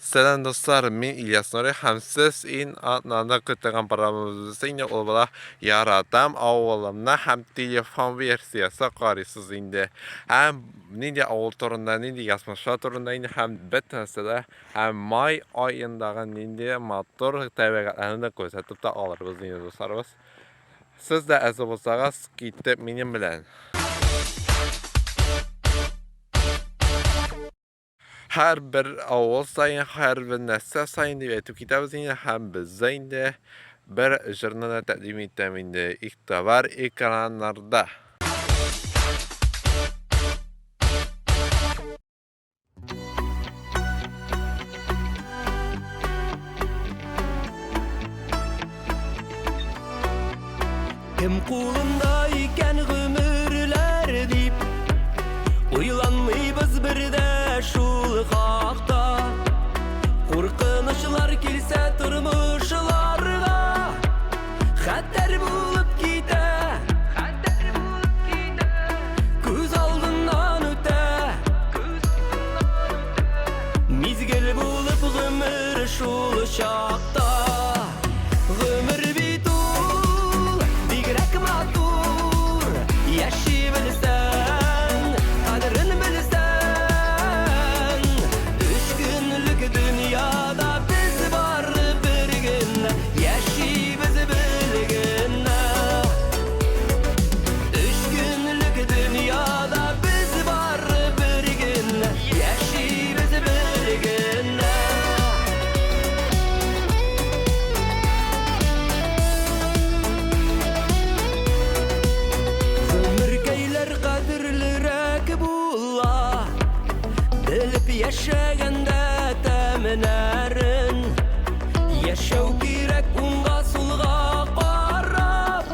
Сәлам дуслар, мин Ильяс Нури һәм сез иң атнаны көтелгән программабызда инде ул була Яратам авылымны һәм телефон версиясе карыйсыз инде. Һәм нинди авыл турында, нинди язмышлар турында инде һәм бөтен нәрсәдә һәм май аендагы нинди матур табигатьләрне дә күрсәтеп тә алырбыз инде дусларыбыз. Сез дә әзер булсагыз, киттек минем белән. Һәрбер авыл саен, һәрбер нәрсә саен дип әйтеп китәбез инде һәм бездә инде бер җырны да тәкъдим итәм инде. Игътибар экраннарда. Кем кулында икән гомерләр дип Уйланмыйбыз бер дә шул хакта. Куркынычлар килсә тормышларга, Хәтәр булып китә. Хәтәр булып китә. Күз алдыннан үтә. Күз алдыннан үтә. Мизгел булып гомер шул чакта. Гомер бит ул бигрәк матур, Яши белсәң, кадерен белсәң. Өч көнлек дөньяда без бары бер генә, Яшибез бер генә. Өч көнлек дөньяда без бары бер генә, Яшибез бер генә. Гомеркәйләр кадерлерәк була, Белеп яшәгәндә тәмнәрен. Яшәү кирәк уңга сулга карап,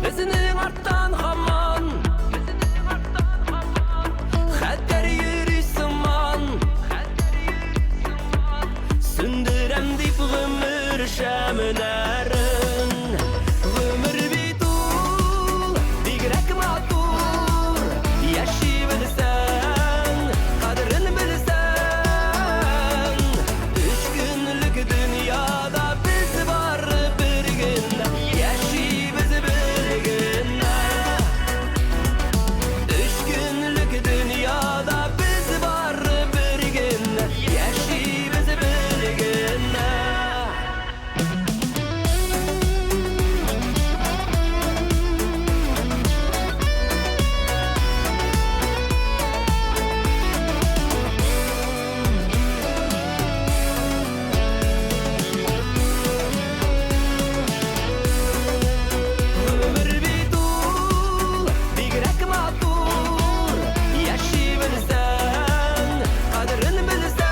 Безнең арттан һаман Хәтәр йөри сыман. Сүндерәм дип гомер шәмнәрен. Гомер бит ул бигрәк матур, Яши белсәң, кадерен белсәң. Өч көнлек дөньяда без бары бер генә, Яшибез бер генә. Өч көнлек дөньяда без бары бер генә, Яшибез бер генә. Гомер бит ул бигрәк матур, Яши белсәң, кадерен белсәң.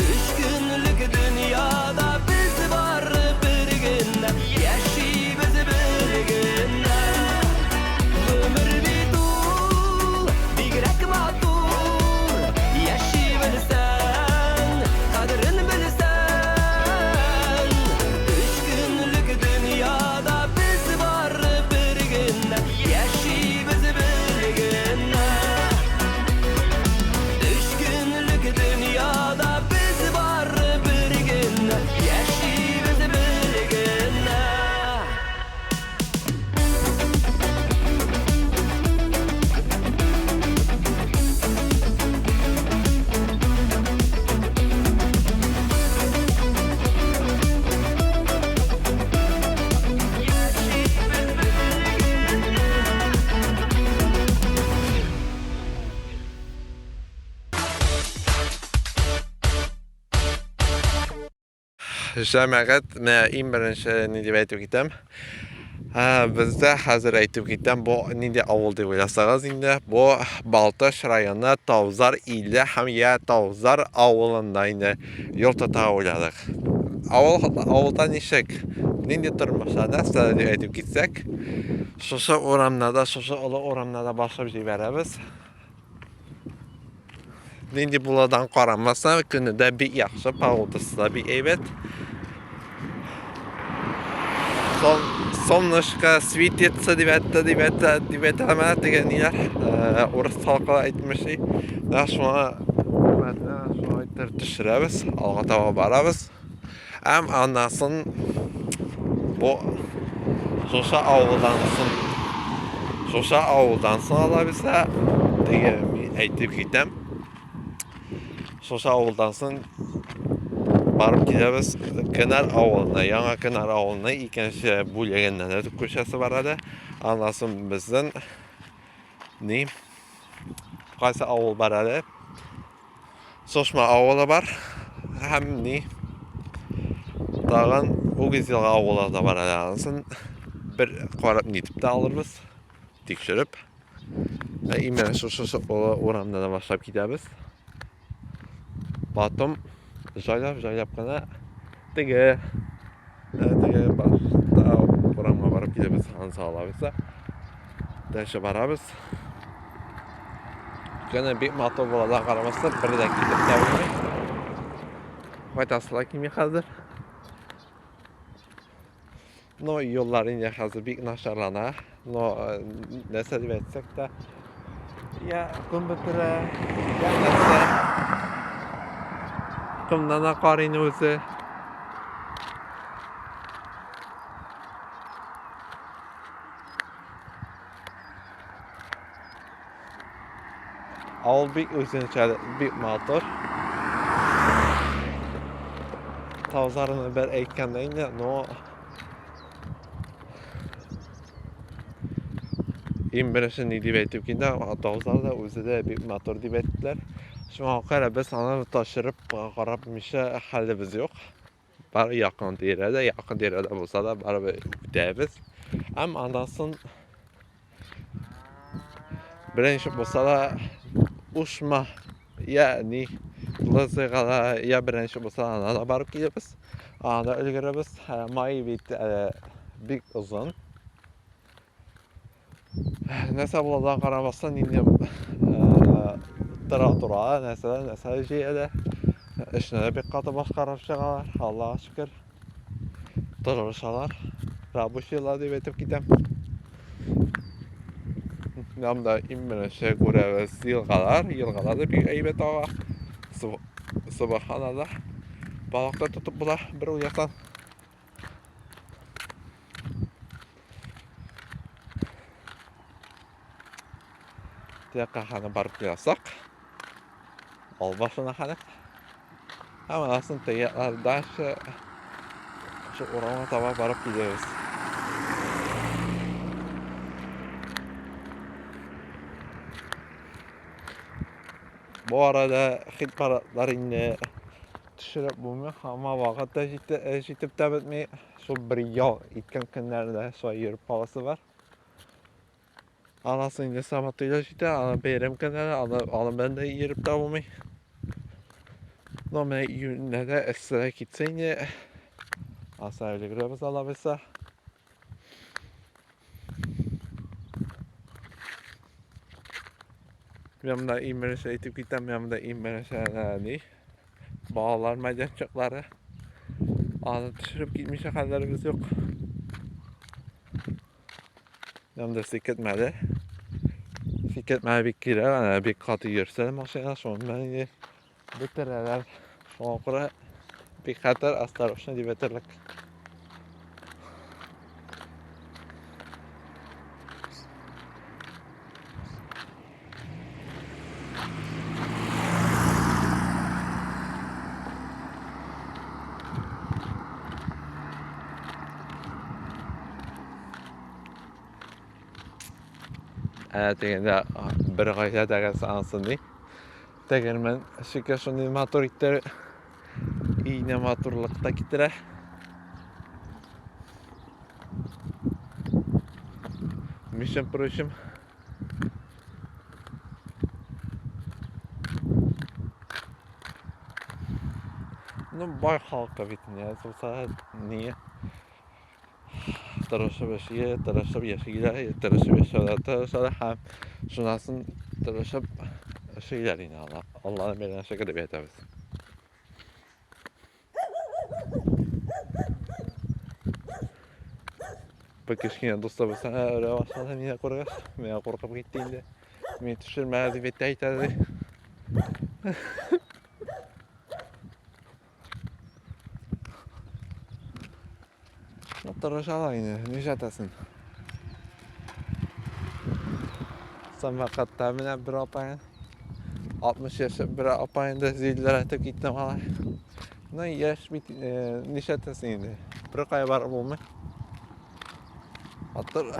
Өч көнлек дөньяда без бары бер генә, Яшибез бер генә. Гомер бит ул бигрәк матур, Яши белсәң, кадерен белсәң. Өч көнлек дөньяда без бары бер генә, Яшибез бер генә. Өч көнлек дөньяда без бары бер генә, Яшибез бер генә. Җәмәгать, менә иң беренче ни дип әйтеп китәм. Бездә хәзер әйтеп китәм, бу нинди авыл дип уйласагыз инде, бу Балтач районы Таузар иле һәм я Таузар авылында инде юл тота уйладык. Авыл авылда ничек, нинди тормышта, нәрсә дип әйтеп китсәк, шушы урамнарда, шушы олы урамнарда башлап җибәрәбез. Нинди буладан карамаса, көне дә бик яхшы, погодасы да бик әйбәт. Сон, солнышко светится дип әйтте, дип әйтә, дип әйтә менә теге ниләр, э, урыс халкы әйтмешли. Да шуңа, шуңа ничектер төшерәбез, алга таба барабыз. Һәм аннан бу шушы авылдан соң шушы авылдан соң алабызса, теге мин әйтеп китәм. Шушы авылдан соң барып киләбез Кенәр авылына, Яңа Кенәр авылына икенче бүлегеннән өтеп күчәсе бар әле. Аннан соң безнең ни кайсы авыл бар әле? Сошма авылы бар. Һәм ни тагын Үгез елга авылы да бар әле. Анысын бер карап нитеп тә алырбыз, тикшереп. Ә именно шушы урамда да башлап китәбез. Потом җайлап-җайлап кына теге теге башта урамга барып киләбез, анысы алабыз да. Дальше барабыз. Генә бик матур була да карамастан, бер дә китеп тә булмый. Кайтасы да килми хәзер. Но юллар инде хәзер бик начарлана. Но нәрсә дип әйтсәк тә, я ком бетерә, я нәрсә. Комнан да кар инде үзе. Авыл бик үзенчә, бик матур. Таузарны бер әйткәндә инде, но иң беренче ни дип әйтеп килде, таузар да үзе дә бик матур дип әйттеләр. Шуңа күрә без аны ташырып карап мичә хәлебез юк. Бар якын тирәдә, якын тирәдә булса да барыбер үтәбез. Һәм аннан соң беренче булса да Ушма я ни Лызыга да я беренче булса да анда да барып киләбез. Анда өлгерәбез. Май бит бик озын. Нәрсә булудан карамастан, инде тора-тора нәрсә нәрсә җыялар. Эшне дә бик каты башкарып чыгалар, Аллага шөкер. Тырышалар. Рабочийлар дип әйтеп китәм. Монда иң беренче күрәбез елгалар, елгалар да бик әйбәт ага. Субханалла. Балык та тотып була бер уйласаң. Тияққа ханы барып келсақ, ал башына ханы. Һәм анасын теге дальше шу урамга таба барып киләбез. Бу арада хит парадлар инде төшереп булмый, һаман вакыт та җитеп тә бетми. Шул бер ял иткән көннәрдә шулай йөреп каласы бар. Анасы инде Сабантуйда җитә, аны бәйрәм көннәре, аны аны белән дә йөреп тә булмый. Но менә июньдә дә эсседә китсә инде, аса өлгерәбез алабызса. Мин монда иң беренче әйтеп китәм, мин монда иң беренче ни? Балалар мәйданчыклары. Аны төшереп китмичә хәлләребез юк. Монда сикертмәле. Сикертмәле бик кирәк, ана бик каты йөрсә машина, шуның белән инде бетерәләр. Шуңа күрә бик хәтәр, осторожно дип әйтерлек. Ә дигәндә бер гаиләдәге анысы ни? Тегермән шикелле шундый матур иттереп өенә матурлык та китерә. Между прочим, ну, бай халкы бит инде, булса ни тырышып эшли, тырышып яшиләр, тырышып яшәүдә тырышалар һәм шуннан соң тырышып эшлиләр инде алар. Алланың биргән шөкер дип әйтәбез. Бер кечкенә дустыбыз өрә башлады мине күргәч. Миңа куркып китте инде. Мине төшермә дип әйтә әйтә ди. тырышалар инде, нишләтәсең? Самокатта менә бер апай, 60 яшьлек бер апай инде җилләтеп китте малай. Ну, яшь бит, нишләтәсең инде? Бер кая барып булмый. Батыр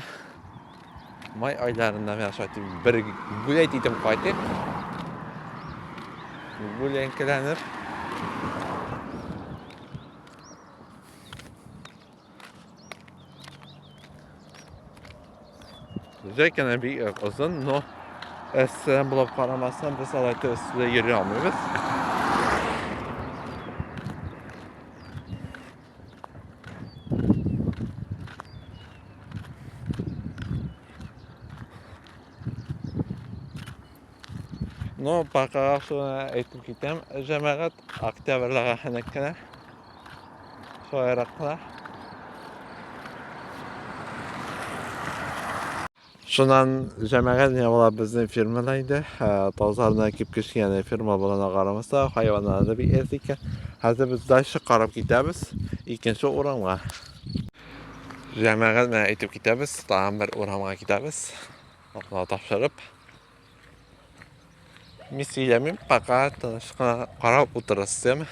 май айларында менә шулай итеп бер гулять итеп кайтыйк. Гулянкаланып. Җәй көне бик озын, но эссе булып карамастан без алай эсседә йөри алмыйбыз. Ну, пока шуны әйтеп китәм, җәмәгать, октябрьләгә хәнәк кенә. Шулайрак кына. Шуннан җәмәгать менә була безнең фермада инде. Тазарына кип кечкенә ферма булуына карамастан, хайваннар да бик әз икән. Хәзер без дальше карап китәбез икенче урамга. Җәмәгать менә әйтеп китәбез, тагын бер урамга китәбез. Атна тапшырып. Мин сөйләмим, пока тыныч кына карап утырасыз, яме.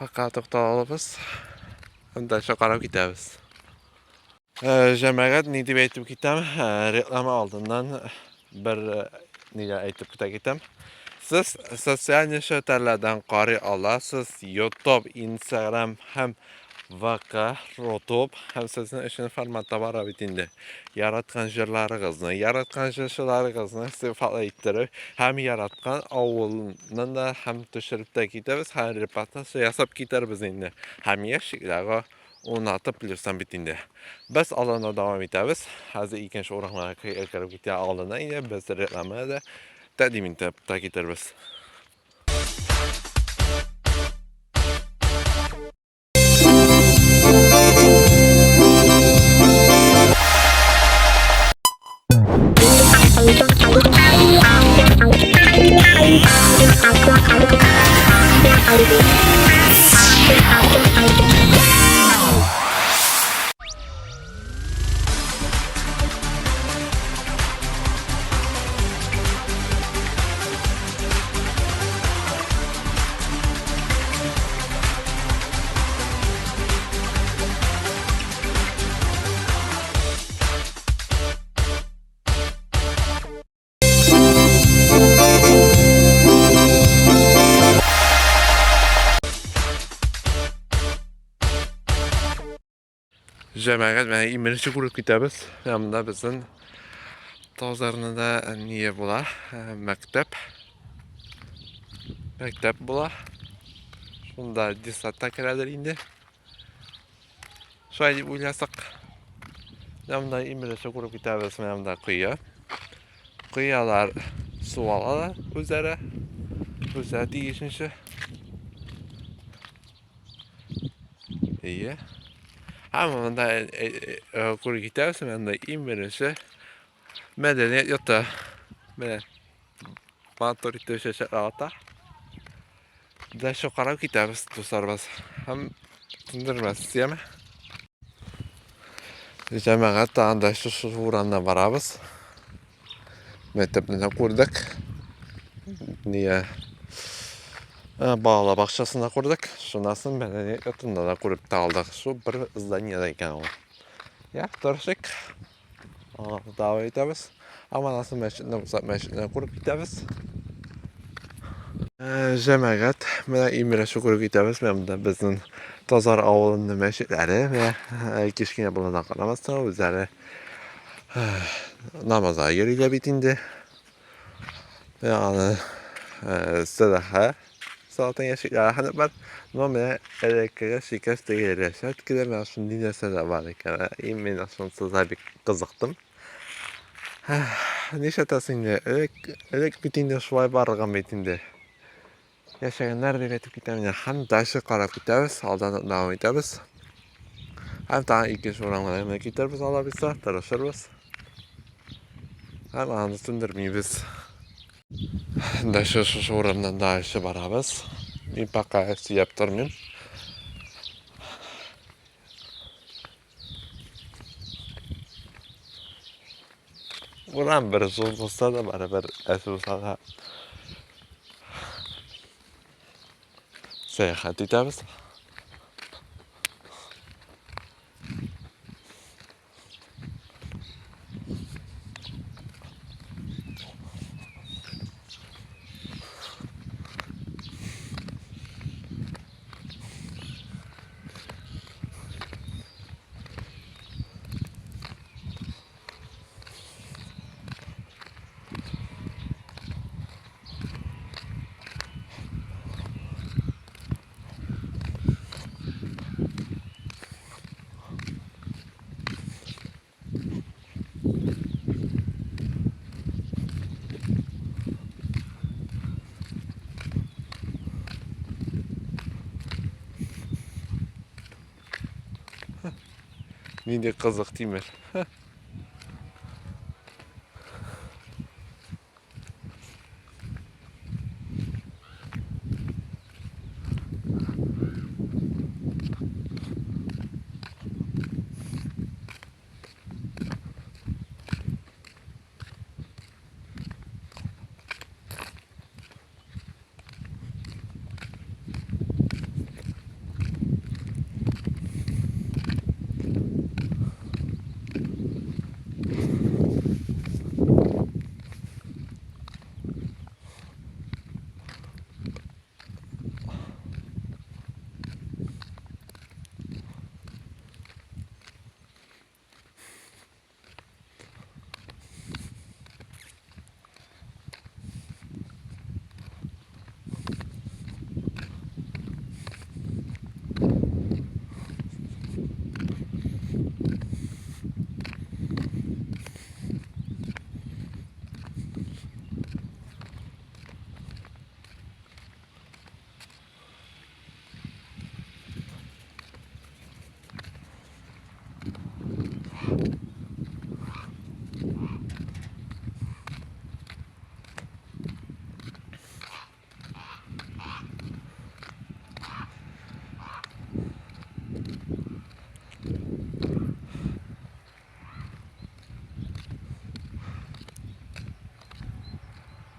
Пока тукталабыз. Дальше карап китәбез. Җәмәгать, ни дип әйтеп китәм, реклама алдыннан бер нигә әйтеп китә китәм. Сез социаль челтәрләрдән карый аласыз, YouTube, Instagram һәм ВК, Рутуб һәм сезнең өчен форматта бара бит инде. Яраткан җырларыгызны, яраткан җырчыларыгызны сыйфатлы иттереп һәм яраткан авылны да һәм төшереп тә китәбез, һәм репортаж ясап китәрбез инде. Һәм яшьләргә 16 плюстан бит инде. Без аланда дәвам итәбез. Хәзер икенче урамга кереп китә алдына инде без реклама да тәкъдим итеп тә китербез. Җәмәгать, менә иң беренче күреп китәбез. Менә монда безнең Тазарныда ние була, мәктәп. Мәктәп була. Шунда десантта керәдер инде. Шулай дип уйласак. Менә монда иң беренче күреп китәбез, менә монда кое. Кыялар су алалар үзләре. Үзләре тиешенчә. Ие. Һәм монда күреп китәбез, монда иң беренче мәдәният йорты. Менә матур итеп чәчәкләр ата. Дальше карап китәбез, дусларыбыз. Һәм тындырмас, яме. Җәмәгать тагын да шушы урамда барабыз. Мәктәпне дә күрдек. Ния. Балалар бакчасында күрдек. Шуннан соң мәдәният йортында да күреп тә алдык. Шул бер зданиедә икән ул. Я, тырышыйк. Дәвам итәбез. Һәм аннан соң мәчетне булса мәчетне күреп китәбез. Җәмәгать, менә Имрәшне күреп китәбез. Менә монда безнең Тазар авылының мәчетләре. Менә кечкенә булуына карамастан, үзләре намазга йөриләр бит инде. Менә аны сәдаха салатын ящиклар һәм бар. Но менә элеккеге шикәс теге рәшәткәдә менә шундый нәрсә дә бар икән. И мин шунысы да бик кызыктым. Нишләтәсең инде? Элек, элек бит инде шулай барган бит инде. Яшәгәннәр дип әйтеп китәм инде. Һәм дальше карап китәбез, алдан дәвам итәбез. Һәм тагын икенче урамга гына китербез, Алла бирсә, тырышырбыз. Һәм аны сүндермибез. Дальше шушы урамнан дальше барабыз. Мин пока сөйләп тормыйм. Урам бер зур булса да, барыбер әз булса да сәяхәт итәбез. Нинди кызык тимер.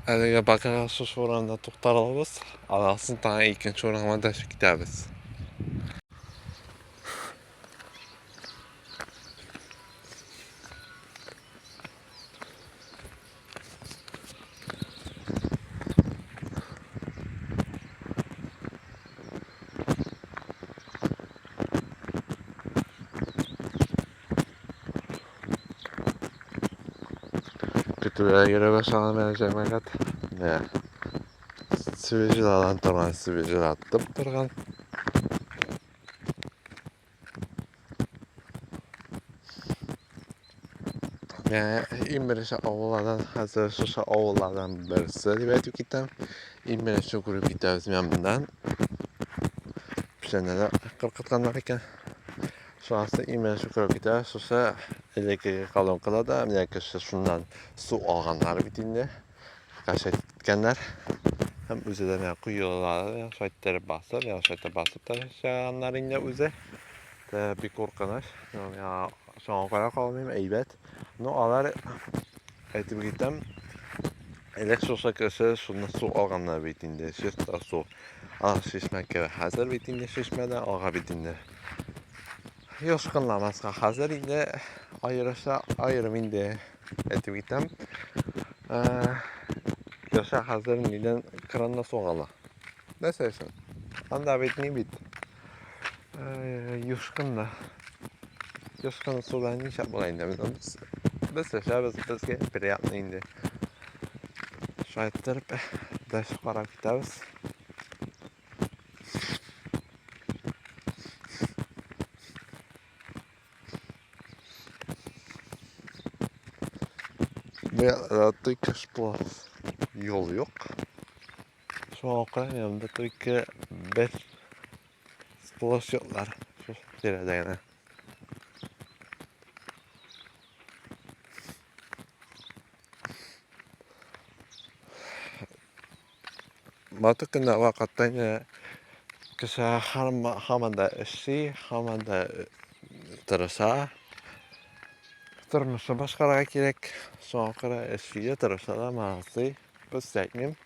Әлегә пока шушы урында тукталабыз. Аннан соң тагын икенче урынга дәшеп китәбез. Көтүгә йөрә башлаган менә җәмәгать. Менә свежиладан торган, свежилатып торган. Менә иң беренче авыллардан, хәзер шушы авыллардан берсе дип әйтеп китәм. Иң беренче күреп китәбез менә моннан. Печәнне дә кыркытканнар икән. Шунысы именно шөкер китә, шушы элеккеге колонкада да менә кеше шуннан су алганнар бит инде. Качать иткәннәр. Һәм үзе дә менә коелар, шулай иттереп басып, менә шулай итеп басып та чыганнар инде үзе. Тә бик куркыныч. Ну, миңа шуңа күрә калмыйм, әйбәт. Ну, алар әйтеп китәм, элек шушы кеше шуннан су алганнар бит инде, чиста су. Ага чишмә кебек. Хәзер бит инде чишмәдә ага бит инде. Юшкынламаска хәзер инде аерыша аерым инде әйтеп китәм. Яша хәзер нидән кранна су ала. Нәрсә өчен? Анда бит ни бит? Юшкын да. Юшкын суда ничә була инде? Без эчәбез, безгә приятно инде. Шулай иттереп, дальше карап китәбез. Бу якларда только что юл юк. Шуңа күрә янында только бер сплош юллар шул тирәдә генә. Матур көндә вакытта инде кеше һаман да эшли, һаман да тырыша. Тормышны башкарырга кирәк. Шуңа күрә эшли дә, тырыша да, молодцы. Без әйтмим.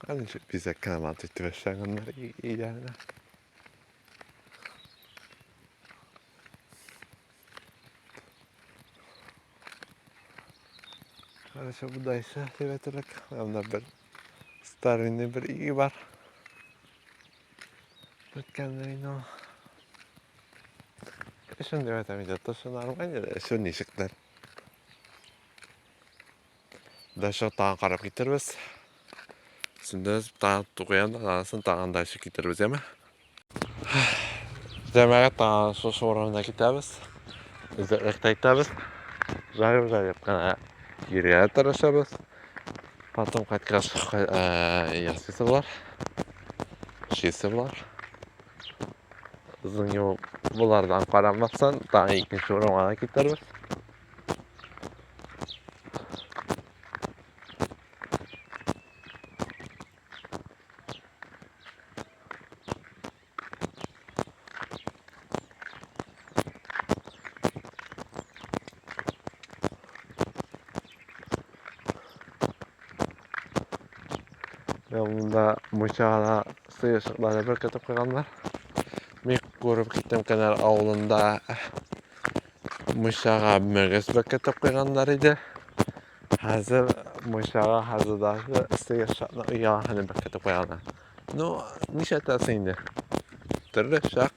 Ничек бизәк кенә матур итеп эшләгәннәр өйләренә. Хорошо, бу дальше дип әйтерлек. Монда бер старинный бер өй бар. Беткәндер инде ул. Эшен дип әйтәм инде, тышы нормально, эше ничектер. Дальше тагын карап китербез. Сүндез тагын тугыян, анасын тагын дальше китербез, яме? Җәмәгать тагын шушы урамда китәбез. Үзәклектә итәбез. Җаеп-җаеп кына йөрергә тырышабыз. Потом кайткач ясыйсы бар. Эшлисе бар. Озын юл булардан карамастан, тагын икенче урамга да китербез. Монда мунчага сыерчыклары беркетеп куйганнар. Мин күреп киттем Кенәр авылында мунчага мөгез беркетеп куйганнар иде. Хәзер мунчага хәзер даже сыерчыкны ояларын беркетеп куйганнар. Ну, нишләтәсең инде? Төрле чак.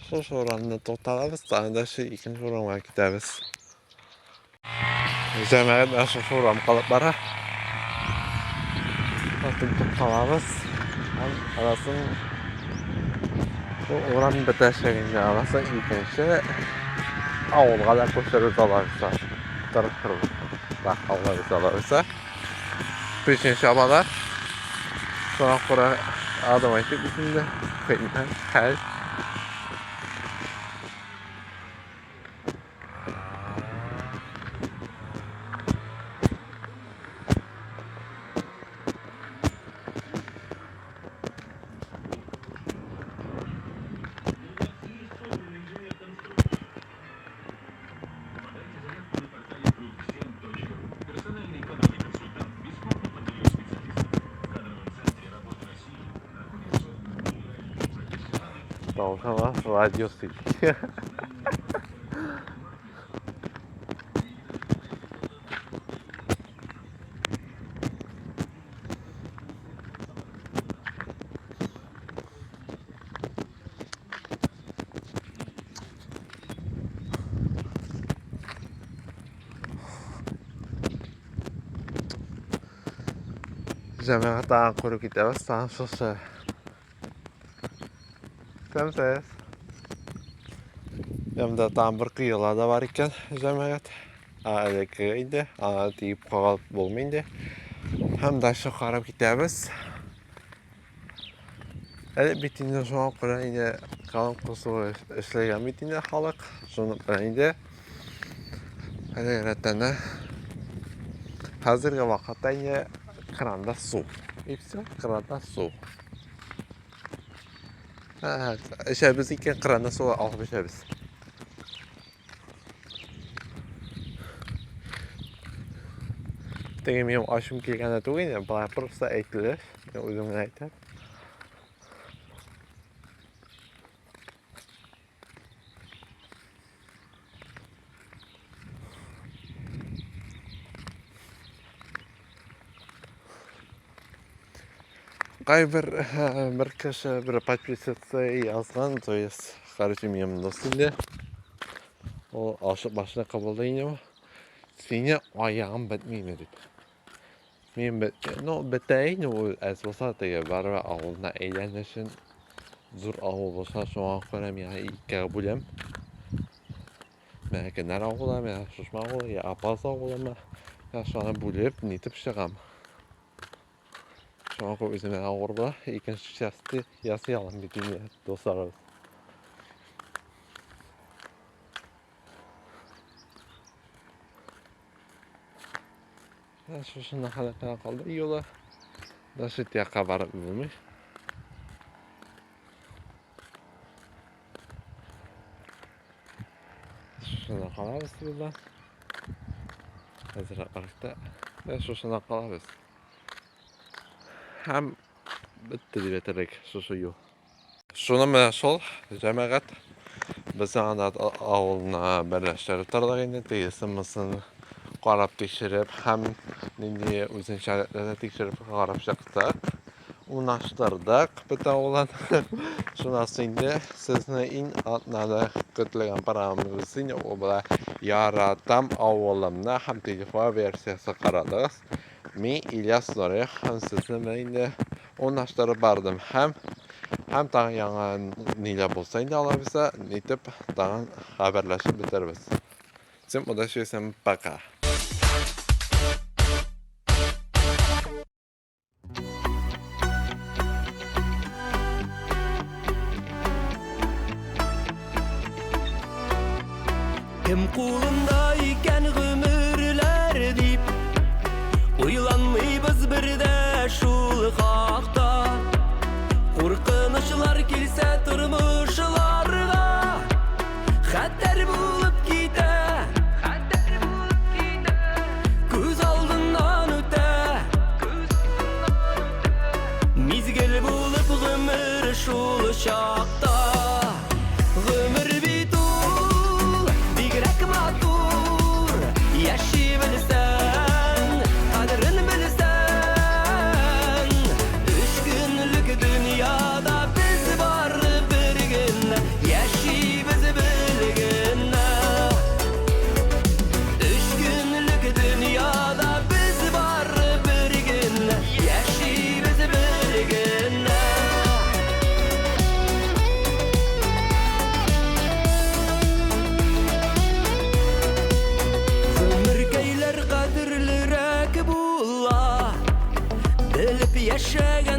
Шушы урамда тукталабыз, тагын да шу икенче урамга китәбез. Җәмәгать менә шушы урам калып бара. Потом тукталабыз. Һәм арасын бу урам бетәчәк инде. Арасы икенче авылга да күчереп алабыз. Тырышырбыз. Да, алабыз, алабыз. Печень чабалар. Шуңа күрә адым әйтеп бит инде. Хәл. Тавышына радио сөйли. Җәмәгать тагын күреп китәбез, тагын шушы. Сәмсез. Янда тагын бер кыела да бар икән, җәмәгать. Элекке инде, аңа тиеп кагылып булмый инде. Һәм дальше карап китәбез. Әле бит инде шуңа күрә инде калын косу эшләгән бит инде халык. Шуны белән инде әле рәттән хәзерге вакытта инде кранда су. И все, кранда су. Эчәбез икән, кранда су алып эчәбез. Теге минем ачым килгәндә түгел инде, болай просто әйтелеш, мин үзем генә әйтәм. Кайбер бер кеше бер подписаться язган, то есть, короче, минем дус инде. Ул ашык башына кабылды инде ул. Сине аягым бетмиме дип. Мин бет, ну, бетә инде ул, әз булса теге барыбер авылына әйләнешен зур авыл булса, шуңа күрә мин икегә бүләм. Менә Кенәр авылы, менә Шушма авылы, я Апаз авылымы. Я шуны бүлеп, нитеп чыгам. Шуңа күрә үземә авыр була. Икенче части ясый алам бит инде, дусларыбыз. Шушында халәтенә калды юлы. Даже якка барып булмый. Шушында калабыз юлда. Әзрәк барыкта. Шушында калабыз. Һәм бетте дип әйтерлек шушы юл. Шуны менә шул, җәмәгать. Безнең анда авылны берләштереп тордык инде, тегесен-монысын карап тикшереп һәм нинди үзенчәлекләрне тикшереп карап чыктык. Унаштырдык бөтен авылын. Шуннан соң инде сезне иң атнада көтелгән программабыз инде ул була Яратам авылымны һәм телефон версиясе карадыгыз. Мин Ильяс Нуриев һәм сезне менә инде урнаштырып бардым һәм һәм тагын яңа ниләр булса инде алабызда нитеп тагын хәбәрләшеп бетербез. Всем удачи, всем пока. Кем кулында икән гомерләр дип Уйланмыйбыз бер дә шул хакта. Куркынычлар килсә тормышларга, Хәтәр булып китә. Хәтәр булып китә. Күз алдыннан үтә. Күз алдыннан үтә. Мизгел булып гомер шул чакта. Гомер бит ул бигрәк матур. Яши белсәң, кадерен белсәң. Өч көнлек дөньяда без бары бер генә, яшибез бер генә. Өч көнлек дөньяда без бары бер генә, яшибез бер генә. Гомеркәйләр кадерлерәк була, белеп яшәгән.